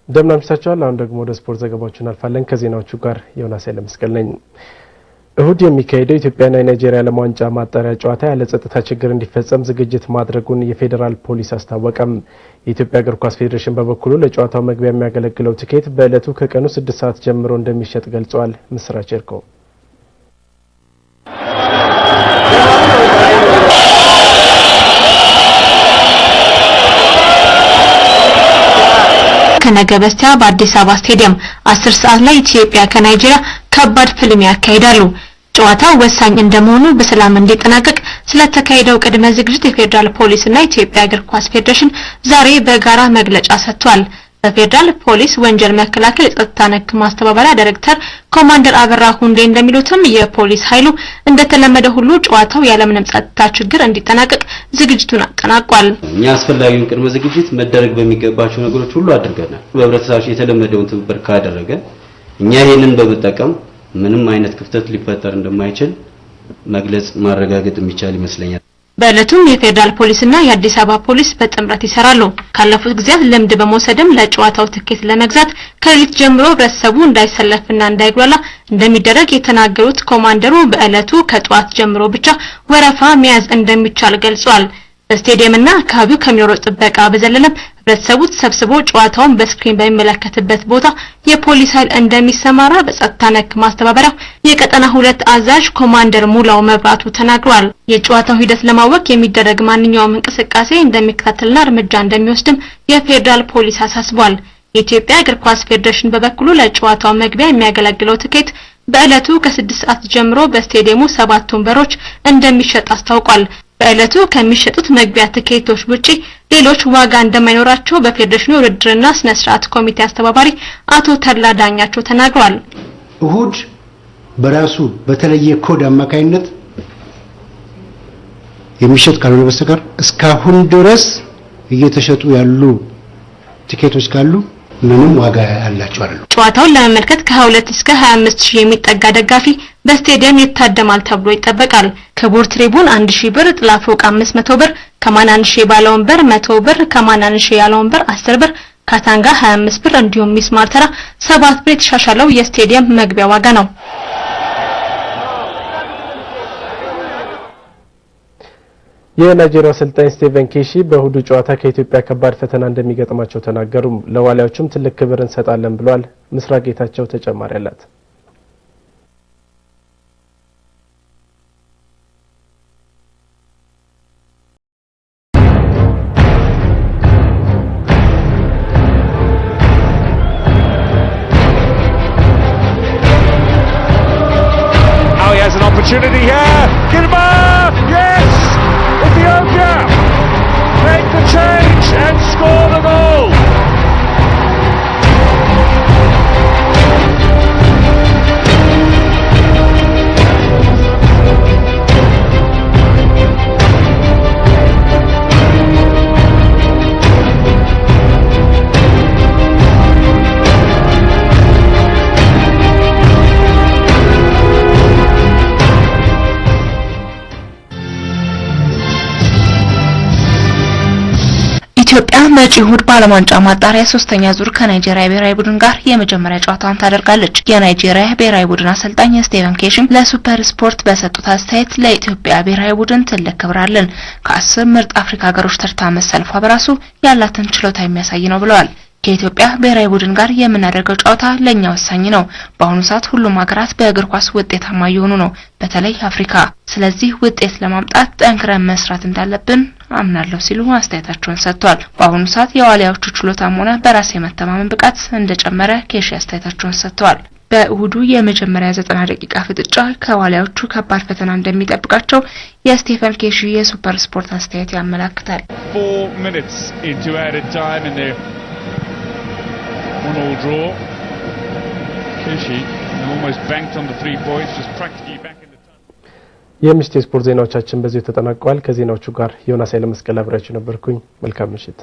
እንደምን አምሽታችኋል። አሁን ደግሞ ወደ ስፖርት ዘገባዎቹ እናልፋለን። ከዜናዎቹ ጋር ዮናስ ኃይለመስቀል ነኝ። እሁድ የሚካሄደው ኢትዮጵያና የናይጄሪያ ዓለም ዋንጫ ማጣሪያ ጨዋታ ያለ ጸጥታ ችግር እንዲፈጸም ዝግጅት ማድረጉን የፌዴራል ፖሊስ አስታወቀም። የኢትዮጵያ እግር ኳስ ፌዴሬሽን በበኩሉ ለጨዋታው መግቢያ የሚያገለግለው ትኬት በዕለቱ ከቀኑ 6 ሰዓት ጀምሮ እንደሚሸጥ ገልጿል። ምስራች ኤርኮ። ከነገ በስቲያ በአዲስ አበባ ስቴዲየም 10 ሰዓት ላይ ኢትዮጵያ ከናይጄሪያ ከባድ ፍልሚያ ያካሂዳሉ። ጨዋታው ወሳኝ እንደመሆኑ በሰላም እንዲጠናቀቅ ስለተካሄደው ቅድመ ዝግጅት የፌዴራል ፖሊስና የኢትዮጵያ እግር ኳስ ፌዴሬሽን ዛሬ በጋራ መግለጫ ሰጥቷል። በፌዴራል ፖሊስ ወንጀል መከላከል የጸጥታ ነክ ማስተባበሪያ ዳይሬክተር ኮማንደር አበራ ሁንዴ እንደሚሉትም የፖሊስ ኃይሉ እንደተለመደ ሁሉ ጨዋታው ያለምንም ጸጥታ ችግር እንዲጠናቀቅ ዝግጅቱን አጠናቋል። እኛ አስፈላጊውን ቅድመ ዝግጅት መደረግ በሚገባቸው ነገሮች ሁሉ አድርገናል። በህብረተሰባችን የተለመደውን ትብብር ካደረገ እኛ ይሄንን በመጠቀም ምንም አይነት ክፍተት ሊፈጠር እንደማይችል መግለጽ ማረጋገጥ የሚቻል ይመስለኛል። በዕለቱም የፌዴራል ፖሊስና የአዲስ አበባ ፖሊስ በጥምረት ይሰራሉ። ካለፉት ጊዜያት ልምድ በመውሰድም ለጨዋታው ትኬት ለመግዛት ከሌሊት ጀምሮ ህብረተሰቡ እንዳይሰለፍና እንዳይጉላላ እንደሚደረግ የተናገሩት ኮማንደሩ፣ በዕለቱ ከጠዋት ጀምሮ ብቻ ወረፋ መያዝ እንደሚቻል ገልጿል። በስቴዲየምና አካባቢው ከሚኖረው ጥበቃ በዘለለም ህብረተሰቡ ተሰብስቦ ጨዋታውን በ screen በሚመለከትበት ቦታ የፖሊስ ኃይል እንደሚሰማራ በጸጥታ ነክ ማስተባበሪያው የቀጠና 2 አዛዥ ኮማንደር ሙላው መብራቱ ተናግሯል። የጨዋታው ሂደት ለማወክ የሚደረግ ማንኛውም እንቅስቃሴ እንደሚከታተልና እርምጃ እንደሚወስድም የፌዴራል ፖሊስ አሳስቧል። የኢትዮጵያ እግር ኳስ ፌዴሬሽን በበኩሉ ለጨዋታው መግቢያ የሚያገለግለው ትኬት በዕለቱ ከ6 ሰዓት ጀምሮ በስቴዲየሙ ሰባቱን በሮች እንደሚሸጥ አስታውቋል። በዕለቱ ከሚሸጡት መግቢያ ትኬቶች ውጪ ሌሎች ዋጋ እንደማይኖራቸው በፌዴሬሽኑ የውድድርና ስነ ስርዓት ኮሚቴ አስተባባሪ አቶ ተድላ ዳኛቸው ተናግረዋል። እሁድ በራሱ በተለየ ኮድ አማካይነት የሚሸጥ ካልሆነ በስተቀር እስካሁን ድረስ እየተሸጡ ያሉ ትኬቶች ካሉ ምንም ዋጋ ያላቸው አይደሉም። ጨዋታውን ለመመልከት ከ22 እስከ 25 ሺህ የሚጠጋ ደጋፊ በስቴዲየም ይታደማል ተብሎ ይጠበቃል። ክቡር ትሪቡን 1000 ብር፣ ጥላ ፎቅ 500 ብር፣ ከማን አንሼ ባለ ወንበር 100 ብር፣ ከማን አንሼ ያለ ወንበር 10 ብር፣ ካታንጋ 25 ብር እንዲሁም ሚስማር ተራ 7 ብር የተሻሻለው የስቴዲየም መግቢያ ዋጋ ነው። የናይጄሪያ አሰልጣኝ ስቴቨን ኬሺ በእሁዱ ጨዋታ ከኢትዮጵያ ከባድ ፈተና እንደሚገጥማቸው ተናገሩ። ለዋሊያዎቹም ትልቅ ክብር እንሰጣለን ብለዋል። ምስራቅ ጌታቸው ተጨማሪ አላት። Now he has an opportunity here. Girma! Yes! Ethiopia make the change and score the goal. ኢትዮጵያ መጪው እሁድ በዓለም ዋንጫ ማጣሪያ ሶስተኛ ዙር ከናይጄሪያ ብሔራዊ ቡድን ጋር የመጀመሪያ ጨዋታዋን ታደርጋለች። የናይጄሪያ ብሔራዊ ቡድን አሰልጣኝ ስቴቨን ኬሽም ለሱፐር ስፖርት በሰጡት አስተያየት ለኢትዮጵያ ብሔራዊ ቡድን ትልቅ ክብር አለን። ከ10 ምርጥ አፍሪካ ሀገሮች ተርታ መሰለፏ በራሱ ያላትን ችሎታ የሚያሳይ ነው ብለዋል። ከኢትዮጵያ ብሔራዊ ቡድን ጋር የምናደርገው ጨዋታ ለእኛ ወሳኝ ነው። በአሁኑ ሰዓት ሁሉም ሀገራት በእግር ኳስ ውጤታማ እየሆኑ ነው፣ በተለይ አፍሪካ። ስለዚህ ውጤት ለማምጣት ጠንክረን መስራት እንዳለብን አምናለሁ ሲሉ አስተያየታቸውን ሰጥተዋል። በአሁኑ ሰዓት የዋሊያዎቹ ችሎታም ሆነ በራስ የመተማመን ብቃት እንደጨመረ ኬሺ አስተያየታቸውን ሰጥተዋል። በእሁዱ የመጀመሪያ 90 ደቂቃ ፍጥጫ ከዋሊያዎቹ ከባድ ፈተና እንደሚጠብቃቸው የስቴፈን ኬሺ የሱፐር ስፖርት አስተያየት ያመላክታል። 4 minutes into added time in their 1-all draw. Keshi almost banked on the three points, was practically back in the የምሽት የስፖርት ዜናዎቻችን በዚሁ ተጠናቀዋል። ከዜናዎቹ ጋር ዮናስ ኃይለመስቀል አብሬያችሁ ነበርኩኝ። መልካም ምሽት።